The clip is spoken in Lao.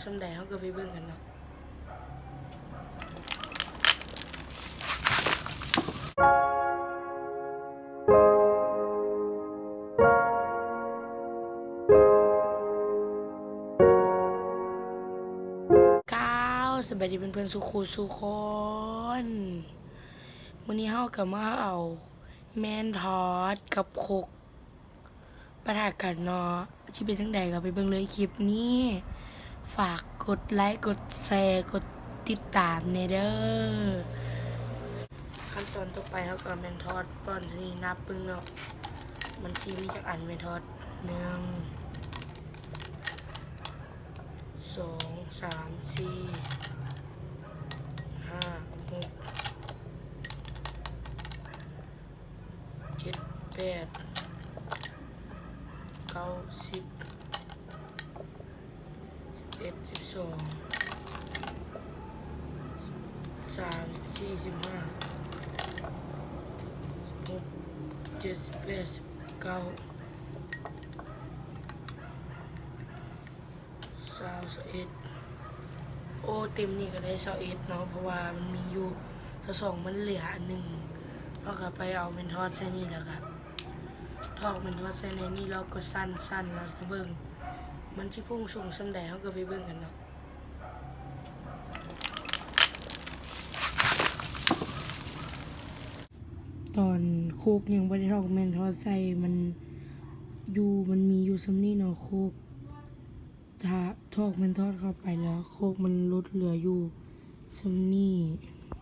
ສ່ຳໃດ ເຮົາກໍໄປເບິ່ງກັນເນາະ. ກ່າວສະບາຍດີເພື່ອນໆ ສູ່ຄູ່ສູ່ຄົນ. ມື້ນີ້ເຮົາກໍມາເອົາແມ່ນທອດກັບຄົກປະທະກັນເນາະ. ຊິເປັນຈັ່ງໃດກໍໄປເບິ່ງເລີຍຄລິບນີ້. ຝາກກົດໄລ ກົດແຊ ກົດຕິດຕາມແດ່ເດີ. ຂັ້ນຕອນຕໍ່ໄປເຮົາກໍແມ່ນທອດ ປ້ອນຊິນັບເບິ່ງເນາະ ມັນຊິມີຈັກອັນແມ່ນທອດ. ໜຶ່ງ ສອງ ສາມ ສີ່ ຫ້າ ຫົກ ເຈັດ ແປດ ເກົ້າ ສິບ ສິບເອັດ ສິບສອງ ສິບສາມ ສິບສີ່ ສິບຫ້າ ສິບຫົກ ສິບເຈັດ ສິບແປດ ສິບເກົ້າ ຊາວ ຊາວເອັດ. ໂອ້ ເຕັມນີ້ກໍໄດ້ຊາວເອັດເນາະ ເພາະວ່າມັນມີຢູ່ຊາວສອງ ມັນເຫຼືອອັນໜຶ່ງ. ເຮົາກໍໄປເອົາແມ່ນທອດໃສ່ນີ້ ແລ້ວກໍຖອກແມ່ນທອດໃສ່ໃນນີ້ ແລ້ວກໍສັ່ນໆ ແລ້ວກໍເບິ່ງມັນຊິພຸ່ງສູງສ່ຳໃດ ເຮົາກໍໄປເບິ່ງກັນເນາະ. ຕອນໂຄກຍັງບໍ່ໄດ້ຖອກແມ່ນທອດໃສ່ ມັນຢູ່ ມັນມີຢູ່ສ່ຳນີ້ເນາະ ໂຄກ. ຖ້າຖອກແມ່ນທອດເຂົ້າໄປແລ້ວ ໂຄກມັນຫຼຸດເຫຼືອຢູ່ສ່ຳນີ້.